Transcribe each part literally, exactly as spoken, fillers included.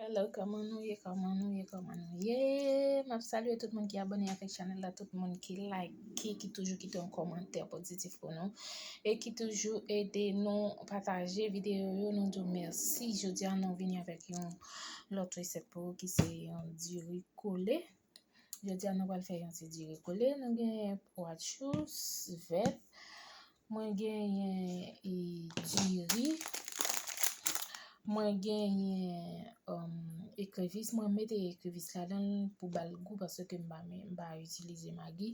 Hello, kòman nou ye? Kòman nou ye? Kòman nou ye? M ap salye tout moun ki abòne avèk chanèl la, tout moun ki like, ki toujou kite yon kòmantè pozitif pou nou, e ki toujou ede nou pataje videyo yo. Nou di w mèsi. Jodi a, nou vini avèk yon lòt resèt pou ou ki se yon diri kole. Jodi a, nou pral fè yon ti diri kole. Nou genyen pwa chous vèt. Mwen genyen, e, diri. Mwen genyen, um, ekrevis. Mwen mete ekrevis ladan l pou ba l gou paske m pa, m pa itilize magi.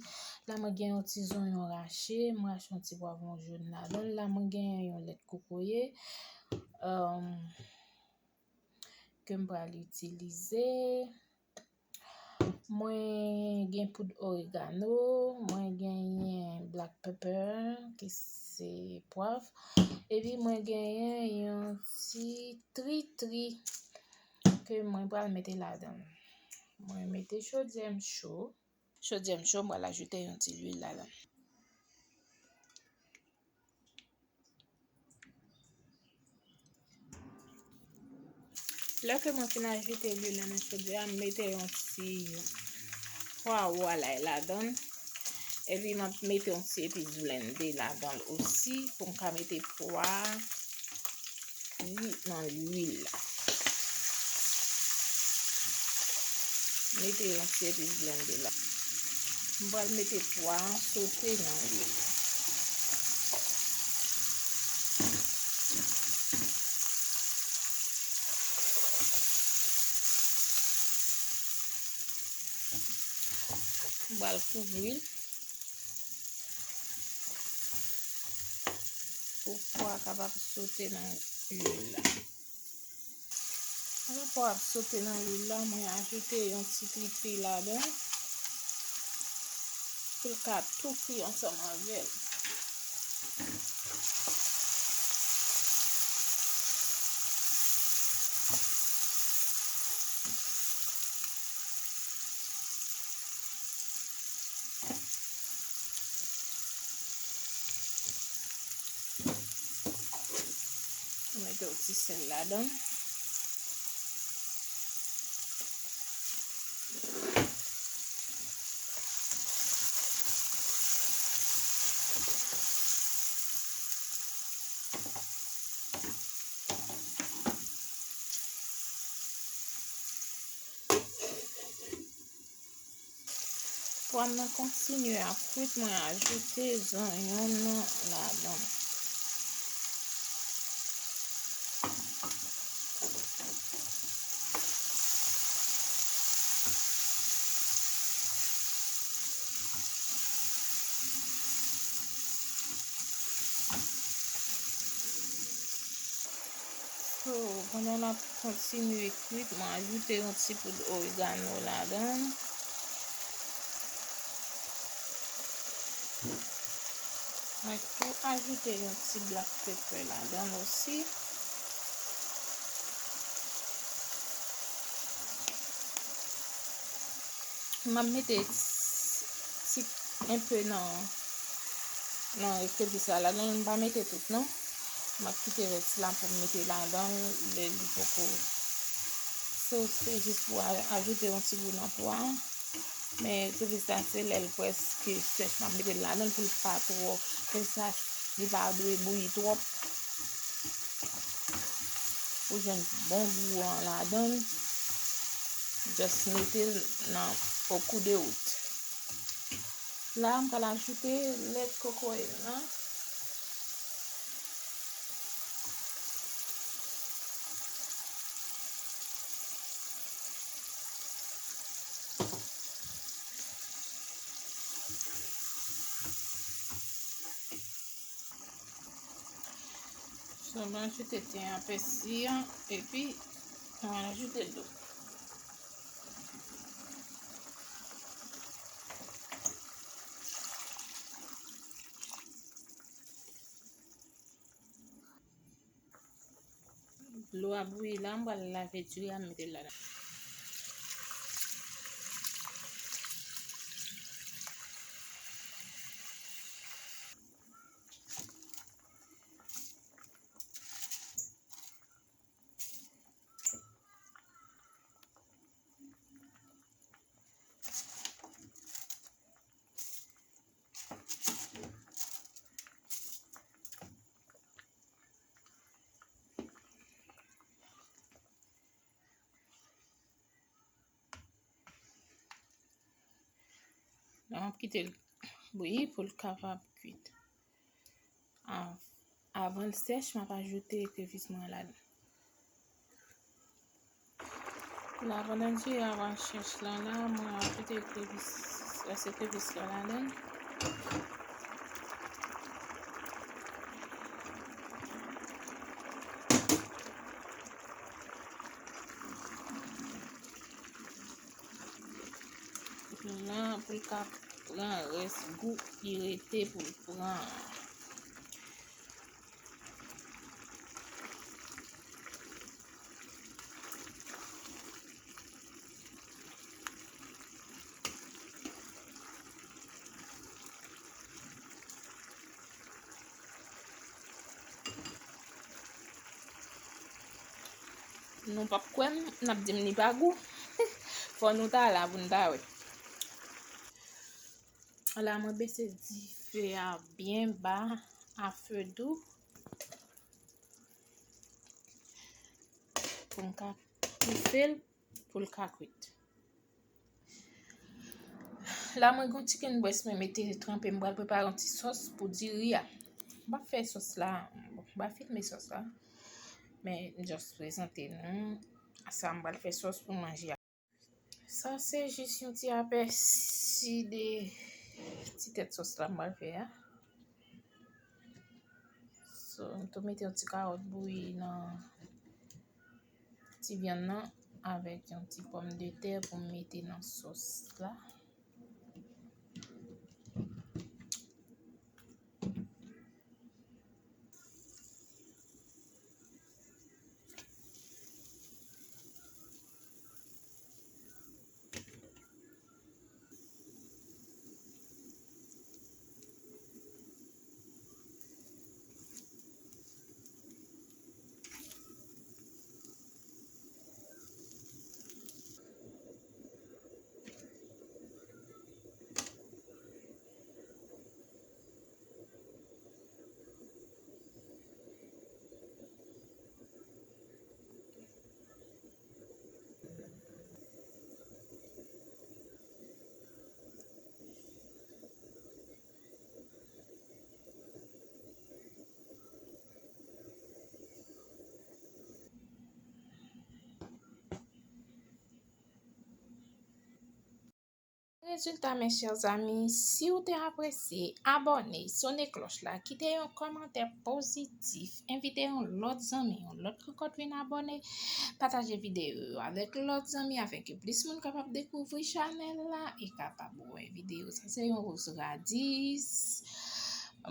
La, mwen gen yon ti zonyon rache. Mwen rache yon ti pwavwon jòn ladan l. La, mwen genyen yon lèt kokoye, um, ke m pral itilize. Mwen gen poud oregano, mwen genyen black pepper, ki se pwav, epi mwen genyen yon ti tritri ke mwen pral mete ladan l. Mwen mete chodyè m cho. Chodyè m cho, mwen pral ajoute yon ti lwil ladan l. Lè ke mwen fin ajoute lwil la nan chodyè a, m mete yon ti pwawo alay ladan l. Epi m ap mete yon ti epis blende ladan l osi pou m ka mete pwa a fri nan lwil la. Mete yon ti epis blende la. M pral mete pwa an sote nan lwil. M pral kouvri l pou pwa a kapab sote nan lwil la. Pandan pwa ap sote nan lwil la, mwen ajoute yon ti tritri ladan pou l ka tou fri ansanm avè l. Mete yon ti sèl ladan. Pwa m nan kontinye ap kwit, mwen ajoute zonyon m nan ladan. So, pandan l ap kontinye kwit, mwen ajoute yon ti poud oregano ladan. Mwen tou ajoute yon ti black pepper ladan osi. M ap mete ti, enpe nan, nan ekrevis la ladan l, m pa mete tout non. M ap kite rès la pou m mete ladan l lè li poko. So, se jis pou a-, ajoute yon ti gou nan pwa a. Men ekrevis la se lè l prèske sèch m ap mete l ladan l pou l pa twò, ekrevis la li pa dwe bouyi twòp. Pou jwenn bon gou an ladan l, just mete l nan o kou de wout. La, m pral ajoute lèt kokoye m nan. So, mwen ajoute ten an, pèsi an, epi mwen ajoute dlo. Dlo a bouyi la, m pral lave diri a, m mete l ladan. M ap kite l bouyi pou l kapab kwit. Av-, avan l sèch, m ap ajoute ekrevis mwen ladan. La, pandan diri a ap sèch la, la, mwen ajoute ekrevis, rès ekrevis la ladan. Pou l lan, pou l ka pran rès gou ki rete pou l pran. Nou p ap kwè m, n ap di m li pa gou. Fò nou ta la pou n ta wè. La, mwen bese dife a byen ba, a fe dou, pou m ka toufe l pou l ka kwit. La, mwen gen yon chicken breast mwen mete tranpe, m pral prepare yon ti sòs pou diri a. M p ap fè sòs la, bon, m pa filme sòs la, men m just prezante nou sa m pral fè sòs pou manje a. Sa se jis yon ti apèsi de ti tèt sòs la m pral fè a. So, m tou mete yon ti kawòt bouyi nan ti vyann nan avèk yon ti pòmdetè pou m mete nan sòs la. Rezilta, mes chers amis, si w te apresye, abòne, sone klòch la, kite yon kòmantè pozitif, envite yon lòt zanmi, yon lòt rankont vin abòne, pataje videyo yo avèk lòt zanmi afin ke plis moun kapab dekouvri chanèl la e kapab wè videyo. Sa se yon ros radis.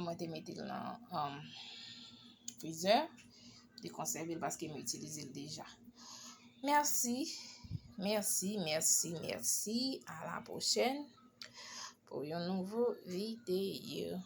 Mwen te mete l nan, um, frizè. Te konsève l paske m itilize l deja. Mèsi, mèsi, mèsi, mèsi. A la pwochèn pou yon nouvo videyo.